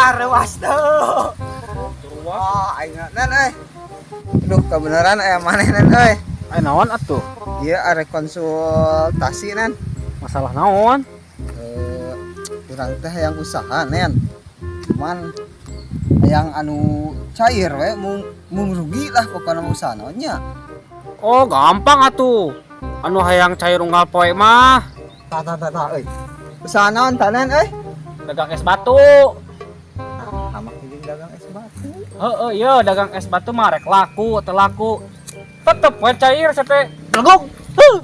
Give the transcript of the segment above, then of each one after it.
Ah, rewas tuh. Ah, aing nen euy. Aduh, kebenaran aya maneh nen euy. Ay naon atuh? Ieu arek konsultasi nen. Masalah naon? Eh, urang teh hayang usaha nen. Cuman hayang anu cair we mung mung rugi lah pokokna mah usaha naon nya. Oh, gampang atuh. Anu hayang cair unggal poe mah. Tah tah tah tah euy. Usaha naon tah nen euy? Dagang es batu. Nah, amak jeung dagang es batu. Heeh, iya dagang es batu mah rek laku teu laku. Tetep we cair sate belegug. Huh.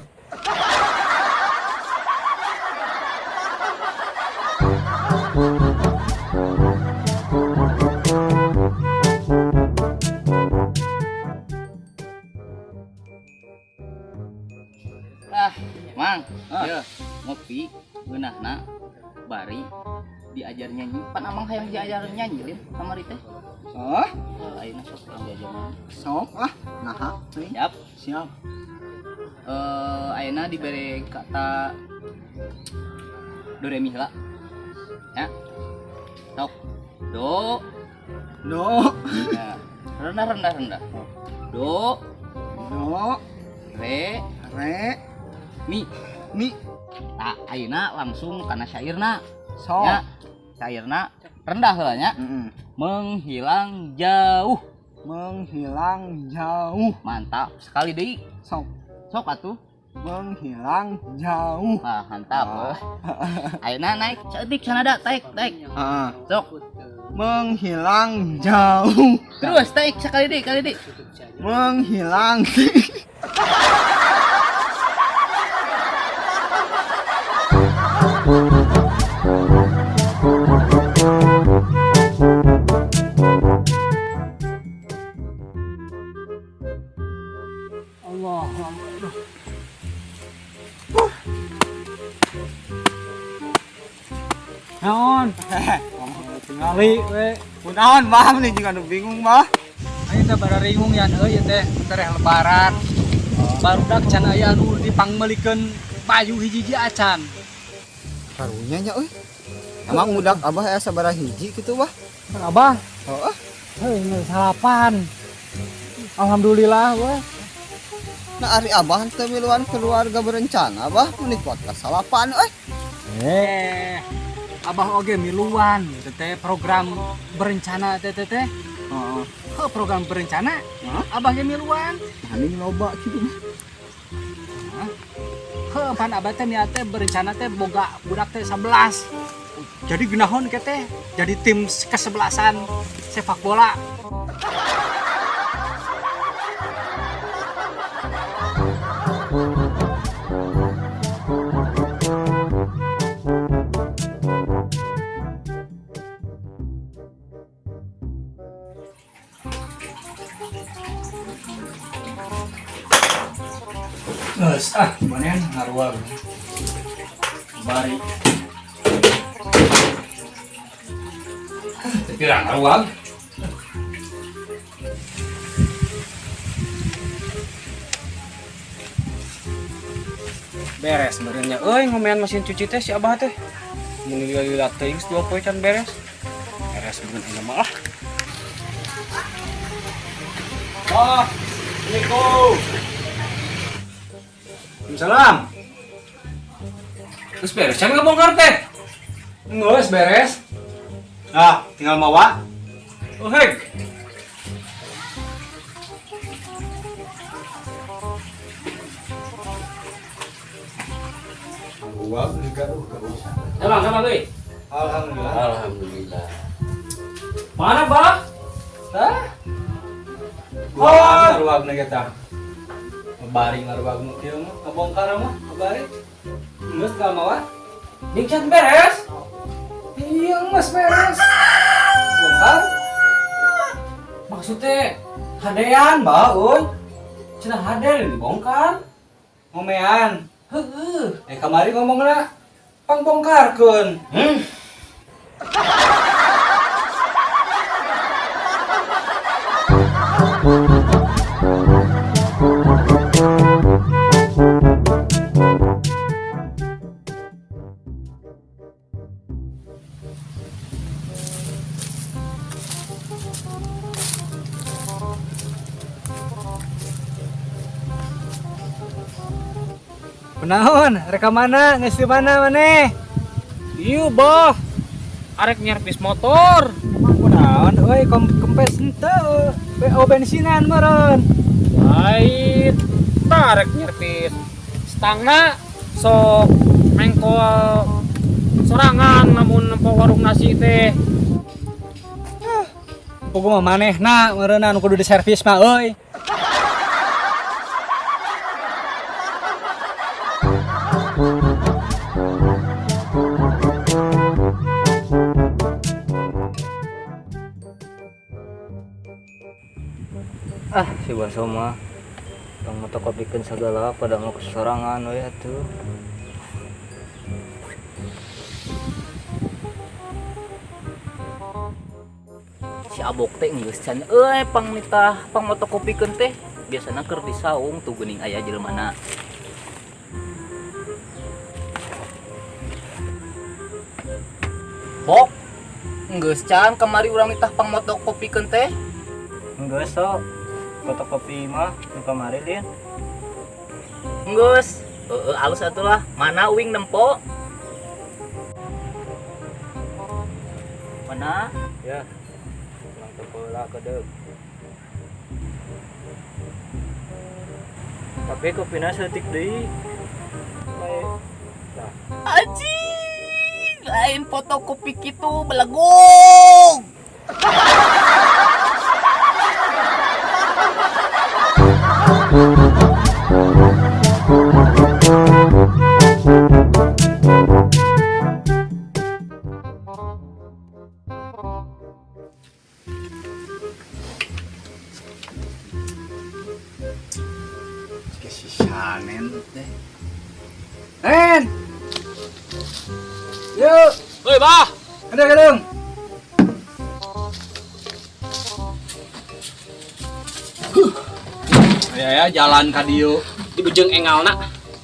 Ah, Mang, ya, ngopi ngeunahna bari diajar nyanyi. Pan amang hayang diajar nyanyi lin kamari teh. Oh, Ayeuna sok hayang diajar nyanyi. Sok lah. Naha euy. Siap. Siap. Eh, ayeuna dibere kata do re mi heula. Ya. Sok. Do. Do. Ya. Rendah rendah rendah. Do, Do. re, Re. mi. Mi. Tah, ayeuna langsung kana syairna. Sok. Ya. Syairna rendah heula nya. Mm-mm. Menghilang jauh. Menghilang jauh. Mantap sekali deui. Sok. Sok atuh. Menghilang jauh. Ah, mantap. Ayeuna naik saeutik sanada, taik, taik. Heeh. Sok. Menghilang jauh. Terus taik sekali deui, kali deui. Menghilang. Allah. Naon? Tingali we. Kunaon bah nih juga nu bingung bah. Aing teh bararingung yan euy ieu teh tereh lebaran. Barudak can aya anu dipangmeulikeun baju hiji-hiji acan. Karunya nya euy. Emang udak abah aya sabaraha hiji kitu bah? Abah, Heeh. heuh geus salapan. Alhamdulillah weh. Nah ari abah teh miluan keluarga berencana bah meuni kuat ka salapan euy. Eh, abah oge miluan teh teh program berencana teh teh teh. Heeh. Heuh program berencana, Hah? abah ge miluan. Mending loba kitu mah. Heuh pan abah teh niat teh berencana teh boga budak teh 11. Jadi genahon ke teh, jadi tim kesebelasan sepak bola. Geus ah, gimana ngaruang. Bari. Teu pirang ngaruang. Beres meureun euy ngomean mesin cuci teh si Abah teh. Mun lila-lila teuing geus dua poe can beres. Beres meureun ayeuna mah ah. Wah, Assalamualaikum. Salam. Geus beres can ngabongkar teh. Geus beres. Ah, tinggal mawa. Oh heg. Gua juga gak usah. Salam sama euy. Alhamdulillah. Alhamdulillah. Mana bah? Hah? Oh, ngaruang na kita. Bari ngaruang nu kieu mah, ngabongkar mah, bari. Geus tinggal mawa. Jeung can beres. Iya, geus beres. Bongkar. Maksudnya hadean bah euy. Cenah hadean dibongkar. Ngomean. Heeh. Eh kamari ngomongna pangbongkarkeun. Kunaon? Rek ka mana? Geus di mana maneh? Iya, Bah. Arek nyervis motor. Kunaon euy, kempes henteu. BO bensinan meureun. Lain. Tarek nyervis. Stangna sok mengkol sorangan lamun nempo warung nasi teh. Pugu mah manehna meureunna nu kudu diservis mah euy. Ah, si Baso mah tong motokopikeun sagala pada mau kesorangan we atuh. Si Abok teh geus can euy pangnitah pangmotokopikeun teh biasana keur di saung tuh geuning aya jelema. Bok, geus can kamari urang nitah pangmotokopikeun teh. Geus sok. Fotokopi mah nu kamari lin. Geus, heeh alus atuh lah. Mana uing nempo? Mana? Ya. Urang teu heula kedeuk. Tapi kopina saeutik deui. Bae. Tah. Anjing, lain fotokopi kitu belegug. Jika si Sanen teh. Nen. Yuk, Hei, Bah. ada gedung. Ya ya jalan ka dieu. Dibejeng engalna.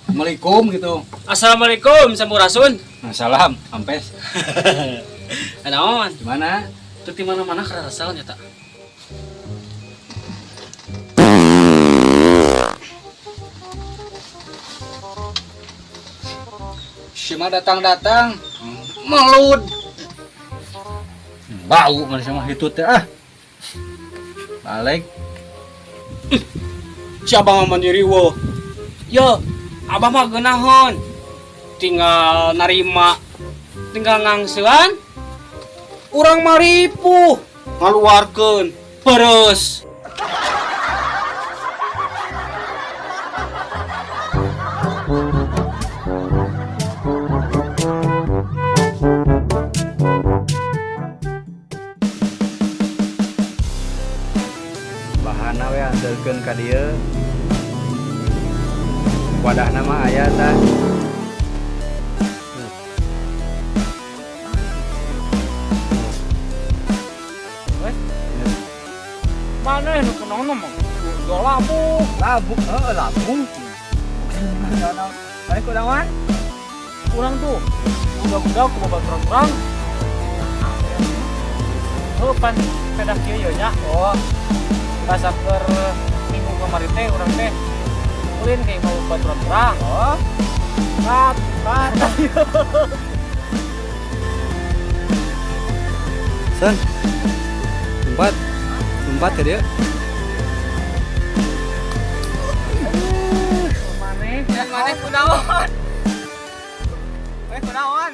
Assalamualaikum gitu. Assalamualaikum sampurasun. Nah, salam, ampes. Naon? Gimana? Teu di mana-mana karasal nya ta. Si mah datang-datang melud. Bau mana sama itu teh ah. Balik. Si abah mah mandiri wo. Yo, abah mah geunaheun. Tinggal narima, tinggal ngangseuan. Urang mah ripuh ngaluarkeun peres. Bahana we andelkeun ka dieu. Wadahna mah aya tah. Mana nu kunaon mah? Jual labu. Labu, heeh labu. Balik kunaon? Urang tuh udah-udah ku babaturan urang. Heuh pan pedah kieu ye nya. Oh. Asa keur minggu kamari teh urang teh ulin ka imah babaturan urang. Oh. Kat, kat. San. Empat. Empat ya dia. Maneh, maneh kunaon? Balik kunaon?